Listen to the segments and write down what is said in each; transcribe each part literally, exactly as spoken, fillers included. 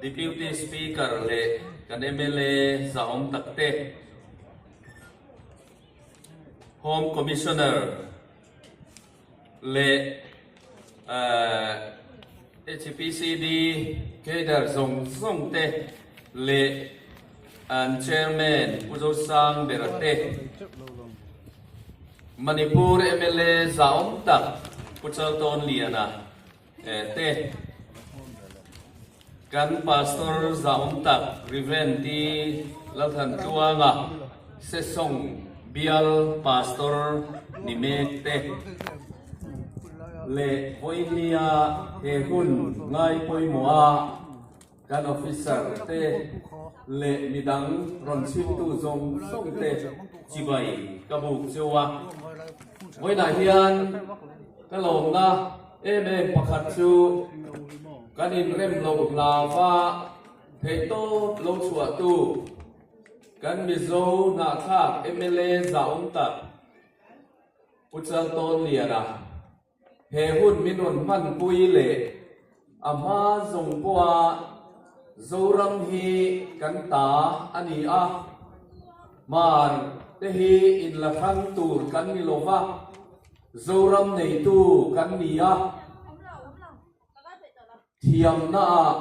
Deputy Speaker le kan M L A zahawm tak te, Home Commissioner le, eh, H P C D cadre zawng zawng te le an Chairman Pu Zosang Bera te, Manipur M L A zahawm tak Pu Chaltonliana, eh, te, kan Pastor zahawm tak Reverend T Lalthantuanga, Sesong Bial Pastor ni mek te, le vawinia he hun ngai poimaw a kan officer te le midang rawn chhingtu zawng zawng te chibai ka buk cheu a. Vawiinah hian ka lawmna em em pakhat chu kan inrem lo hlauva theihtawp lo chhuahtu kan Mizo hnahthlak M L A zahawm tak Pu Chaltonliana he hun min rawn hmanpui leh a hma zawng pawha Zoram hi kan ta a ni a, Hmar te hi inla thlang tur kan ni lo va, Zoram neitu kan ni a, thiamnaah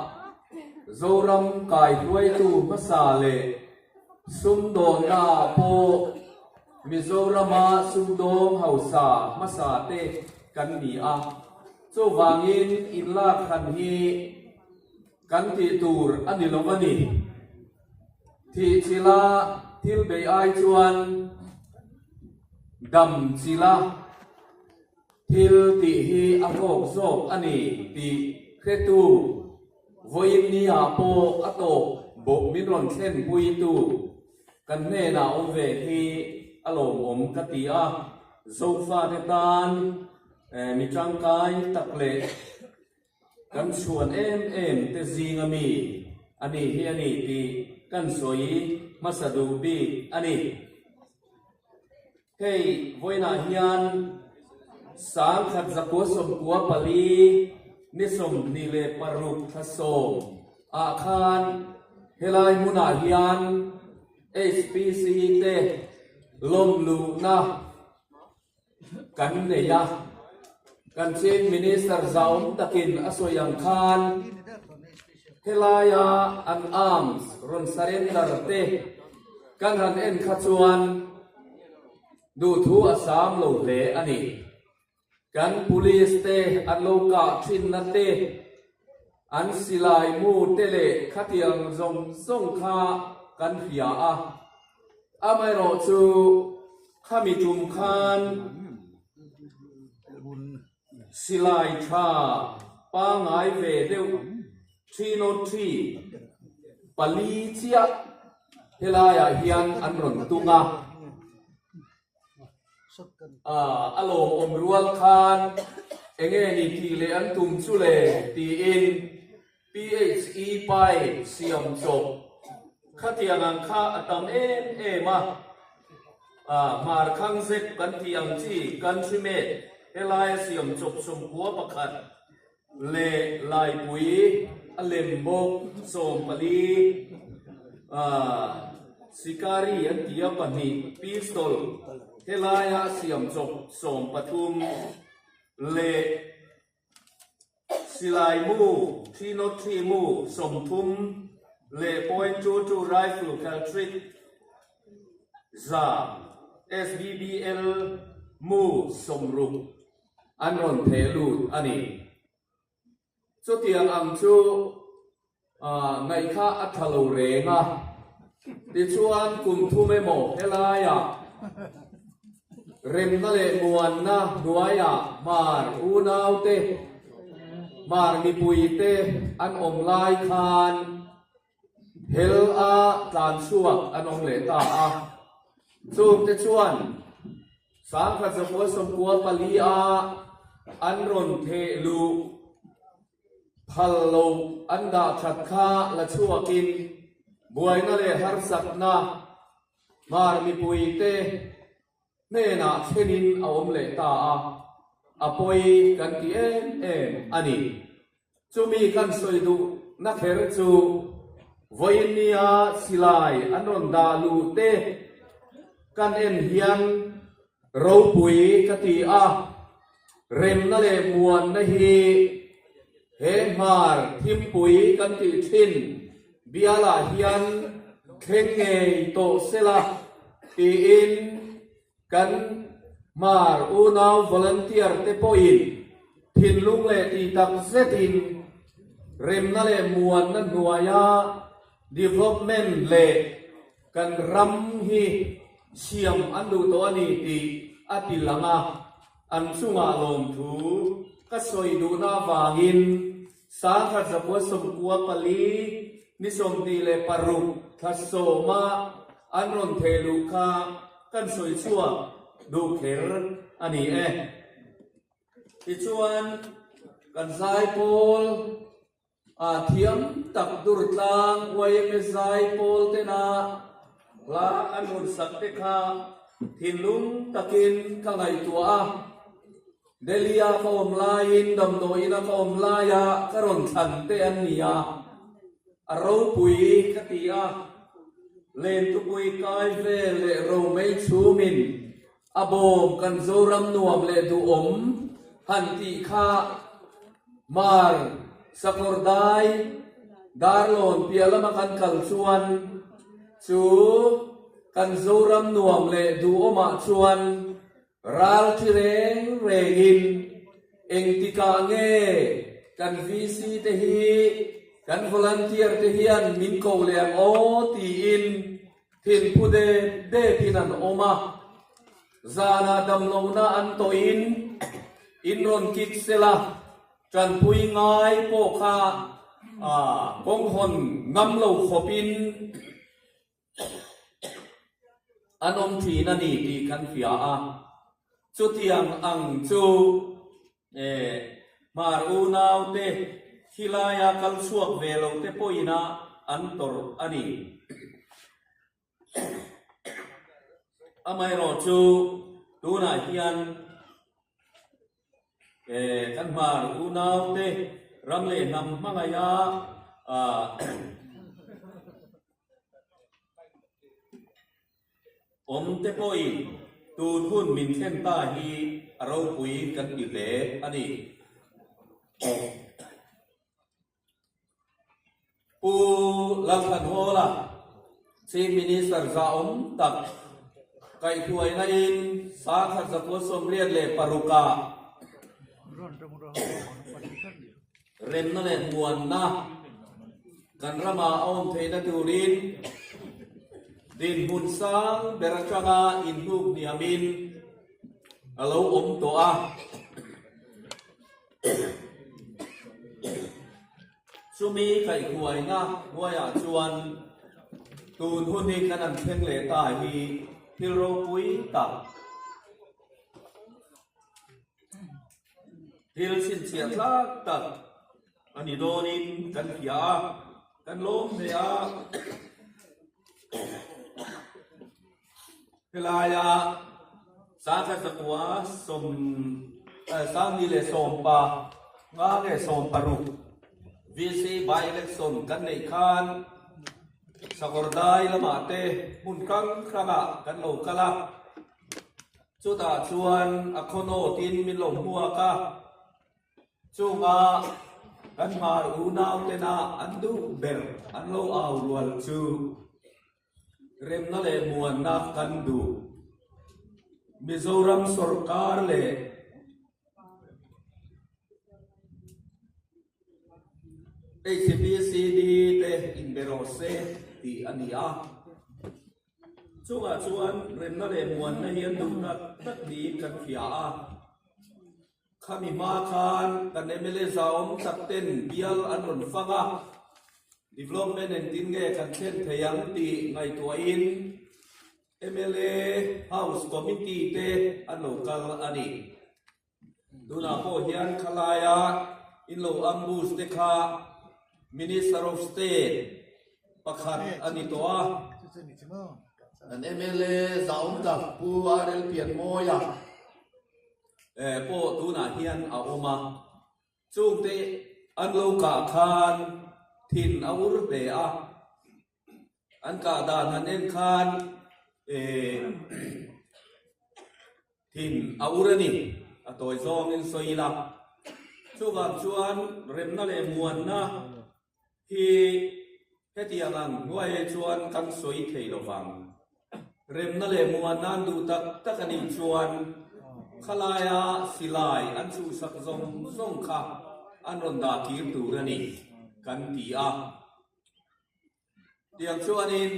Zoram kaihruaitu hmasa leh sumdawnnaah pawh Mizorama sumdawng hausa hmasa te kan ni a. Chuvangin inlak hran hi kan tih tur a ni lo a ni. Thih chila thil bei ai chuan dam chila thil tih hi a hlawk zawk a ni tih hretu vawiin nia pawh a tawp bawk min rawn thlenpuitu kan hnena awm ve hi a lawmawm ka ti a. Zofate tan, eh, mi ṭangkai tak leh kan chhuan em em te zinga mi a ni hi a ni tih kan sawi hmasa duh bik a ni. Hei vawiinah hian sangkhat zakua sawmkua pali ni sawmhnih leh paruk thla sawm ah khan helai hmunah hian H P C te lawm luhna kan nei a, kan Chief Minister zahawm takin a sawi ang khan, helaia an arms rawn surrender te kan han en kha chuan duhthu a sam lo hle a ni. Kan police te an lo kah ṭhinna te, an silai mu te leh khatiang zawng zawng kha kan hria a. Amaherawhchu khami ṭum khan silai ṭha pangngai ve deuh, three nought three, pali chiah helaiah hian an rawn tung a. A, a lawmawm rual khan, enge ni tih leh an tum chu le tiin P H E pai siam chawp khatiang ang kha a tam em em a. A, Hmar khang zep kan tih ang chi, country made, helaia siam chawp sawmkua pakhat leh laipui a lem bawk sawmpali, a, sikari an ti a pahnih, pistol helaia siam chawp sawmpathum leh silai mu, three nought three mu sawmthum leh point two two rifle cartridge za S B B L mu sawmruk an rawn theh lut a ni. Chutiang ang chu, a, ngaih kha a ṭha lo reng a. Tichuan kum thum emaw helaiah remna leh muanna hnuaiah Hmar unaute, Hmar mipuite an awm lai khan hela tlan chhuak an awm leh ta a. Chungte chuan sangkhat zakua sawmkua pali a an rawn theh luh phal lo an dah ṭhat kha la chhuakin buaina leh harsatna Hmar mipuite hnenah thlenin a awm leh ta a, a pawi kan ti em em a ni. Chumi kan sawi duh na kher chu vawinia silai an rawn dah luh te kan en hian ropui ka ti a, remna leh muanna hi he Hmar thimpui kan tih ṭhin biala hian thleng ngei tawh sela tiin kan Hmar unau volunteer te pawhin thinlung leh ti tak zetin remna leh muanna hnuaia development leh kan ram hi siam an duh tawh a ni tih a ti lang a, an chungah lawmthu ka sawi duhna avangin sangkhat zakua sawmkua pali ni sawmhnih leh paruk thla sawma an rawn theh luh kha kan sawi chhuak duh kher a ni e. Tichuan kan zaipawl a thiam tak Durtlang Y M A zaipawl tena hla an rawn sak te kha thinlung takin ka ngaihtuah a. Delhi-a ka awm laiin damdawiina ka awm laia ka rawn thlan te an ni a. A ropui ka ti a. Lentupui kai vel leh ro mei chhumin a bawm kan Zoram nuam leh duhawm han tih kha Hmar Sakawrdai Darlawn piah lama kan kal chuan chu kan Zoram nuam leh duhawmah chuan ral ṭi reng rengin engtikah nge kan V C te hi kan volunteer te hian min ko leh ang aw tiin thinphu dep depin an awm a. Zana damlohna an tawhin in rawn kik sela, ṭanpui ngai pawh kha, a, kawng hawn ngam lo khawpin an awm ṭhin a ni tih kan hria a. Chutiang ang chu, eh, Hmar unau te, khilaia kal chhuak ve lo te pawhin a an tawrh a ni. Amaherawhchu tunah hian, eh, kan Hmar unau te ram leh hnam hmangaia, ah, awm te pawhin tun hun min thlen ta hi a ropui kan ti hle a ni. Pu Lalthanhawla Chief Minister zahawm tak kaihhruaina in sangkhat zakua sawmriat leh paruka remna leh muanna kan rama a awm theihna turin dinhmun sang ber aṭanga inhnuk hniamin a lo awm tawh a. Chumi kaihhruaina hnuaiah chuan tun hun hi kan han thleng leh ta hi thil ropui tak, thil chhinchhiah tlak tak a ni dawnin kan hria a, kan lawm hle a. Helaia sangkhat zakua sawm, eh, sanghnih leh sawm panga leh sawm paruk V C by-election kan neih khan Sakawrdai lamah te hmun hrang hrangah kan lo kal a. Chutah chuan a khaw nawtin min lo hmuak a. Chunga kan Hmar unau tena an duh ber an lo au rual chu remna leh muanna kan duh. Mizoram sawrkar leh H P C D te inbe rawh se tih a ni a. Chungah chuan remna leh muanna hi an duh tak tak niin kan hria a. Khami hma khan kan M L A zahawm tak ten bial an rawn fang a, development engtin nge kan thlen thei ang tih ngaihtuahin M L A House Committee te an lo kal a ni. Tunah pawh hian khalaia in lo ambush te kha Minister of State pakhat a ni tawh a. An M L A zahawm tak Pu R L Pianmawia, eh, pawh tunah hian a awm a. Chungte an lo kah khan thin a ur hle a. An kah dan han en khan, e, thin a ur a ni, a tawi zawngin sawi la. Chuvang chuan remna leh muanna hi hetiang ang hnuaia chuan kan sawi thei lo vang. Remna leh muanna an duh tak tak a nih chuan khalaia silai an chuhsak zawng zawng kha an rawn dah kir tur a ni kan ti a. Tiang chuanin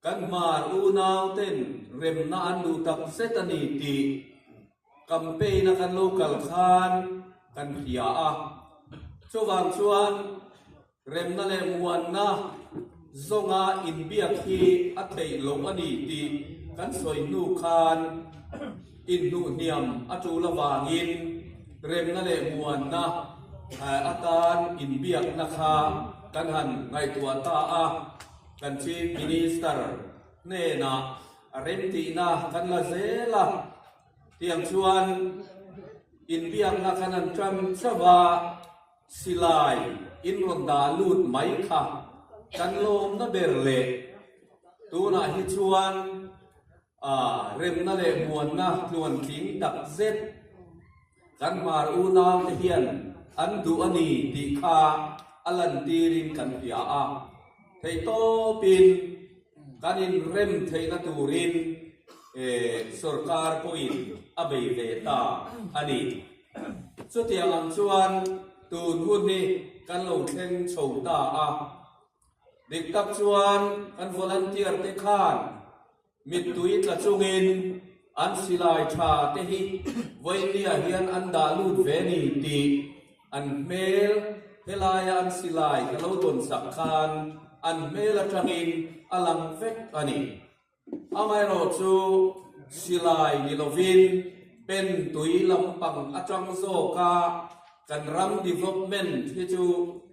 kan Hmar unau ten remna an duh tak zet a ni tih campaign-a kan lo kal khan kan hria a. Chuvang chuan remna leh muanna zawnga inbiak hi a theih loh a ni tih kan sawi hnu khan inhnuhhniam a tul avangin remna leh muanna, eh, atan inbiakna kha kan han ngaihtuah ta a. Kan Chief Minister hnena a remtihna kan la zel a. Tiang chuan inbiakna kan han ṭan chauh a, silai in rawn dah lut mai kha kan lawmna ber leh tunah hi chuan, a, remna leh muanna tluan tling tak zet kan Hmar unaute hian an duh a ni tih kha a lantirin kan hria a. Theihtawpin kan inrem theihna turin, eh, sorkar pawhin a bei ve ta a ni. Chutiang ang chuan tun hun hi kan lo thleng chho ta a. Dik tak chuan kan volunteer te khan mittui tla chungin an silai ṭha te hi vawinia hian an dah lut ve ni tih an hmel, helaia an silai ka lo dawnsak khan an hmel aṭangin a lang vek a ni. Amaherawhchu silai ni lovin pen tui lampang aṭang zawka kan ram development hi chu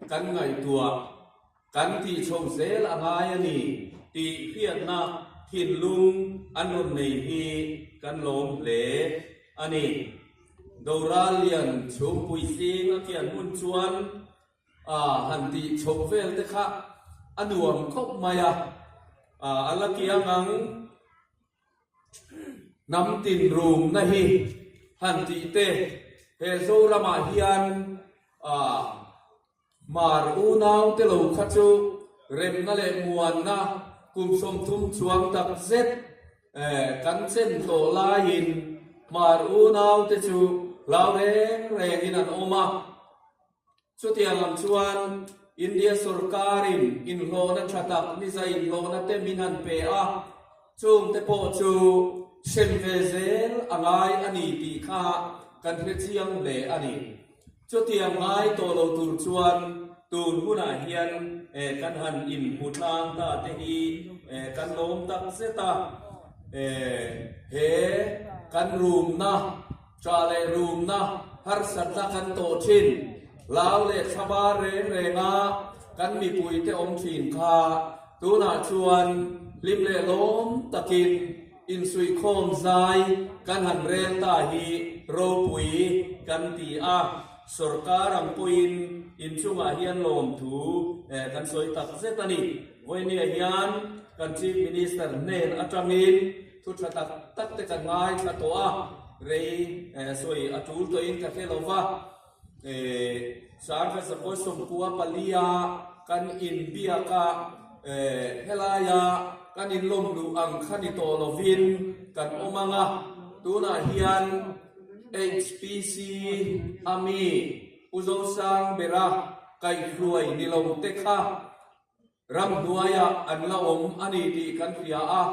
kan ngaihtuah kan tih chho zel a ngai a ni tih hriatna thinlung an rawn nei hi kan lawm hle a ni. Doralian chhungpui zing a kian hmun chuan, a, han tih chho vel te kha a nuam khawp mai a. A, a la kiang ang hnam tin rumna hi han tih te, he Zoramah hian, a, Hmar unaute lo kha chu remna leh muanna kum sawmthum chuang tak zet, eh, kan chen tawh laiin Hmar unaute chu hlau reng rengin an awm a. Chutiang ang chuan India sorkarin inhlawhna ṭha tak, nisa inhlawhna te min han pe a, chungte pawh chu hrem ve zel a ngai a ni tih kha kan hre chiang hle a ni. Chutiang ngai tawh lo tur chuan tun hunah hian, eh, kan han inhmu tlang ta te hi, eh, kan lawm tak zet a. Eh, he kan rumna, ṭha leh rumna harsatna kan tawh ṭhin, hlau leh thlabar reng renga kan mipuite awm ṭhin kha tunah chuan hlim leh lawm takin insuikhawm zai kan han rel ta hi ropui kan ti a. Sorkar ang pawhin in chungah hian lawmthu, eh, kan sawi tak zet a ni. Vawinia hian kan Chief Minister hnen aṭangin thu ṭha tak tak te kan ngaithla tawh a, rei, eh, sawi a tul tawhin ka hre lo va. Eh, sangkhat zakua sawmkua palia kan inbiak a, eh, helaia kan inlawm luh ang kha ni tawh lovin kan awm ang a. Tunah hian H P C a mi Pu Zosang bera kaihhruai ni lo te kha ram hnuaia an la awm a ni tih kan hria a.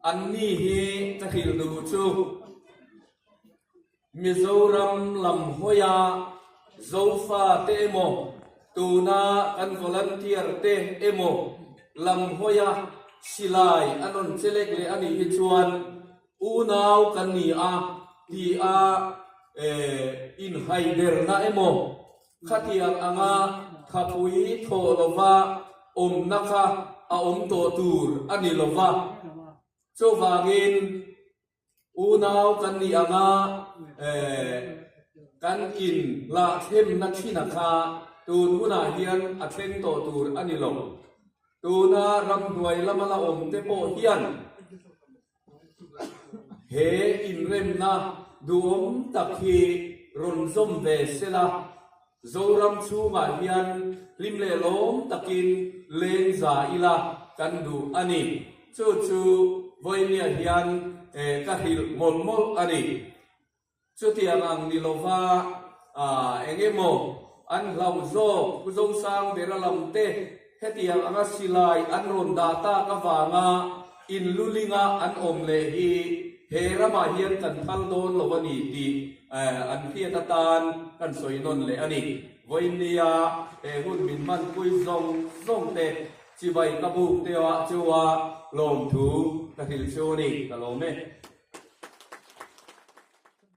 Anni hi ka hril duh chu Mizoram lam hawia Zofa te emaw, tuna kan volunteer te emaw, lam hawia silai an rawn che lek leh a nih hi chuan unau kan ni a, tia, eh, inhaiberna emaw, khatiang anga khapui thawh lova awmna kha a awm tawh tur a ni lova. Chuvangin unau kan ni anga, eh, kan inlahthlemna ṭhina kha Tun hunah hian a thleng tawh tur a ni lo. Tuna ramhnuai lama la awm te pawh hian he inremna duhawm tak hi rawn zawm ve sela, Zoram chhungah hian hlim leh lawm takin leng za ila kan duh a ni. Chu chu vawinia hian, eh, ka hrilh mawlh mawlh a ni. Chutiang ang ni lova, a, eng emaw an hlauh zawk, Pu Zosang Bera lam te, hetiang anga silai an rawn dah tak avanga inlulinga an awm leh hi he ramah hian kan thal dawn lo a ni tih, eh, an hriat atan kan sawi nawn leh a ni. Vawinia, eh, hun min hmanpui zawng zawng te chibai ka buk te a chu a lawmthu ka hril chu a ni, ka lawm e.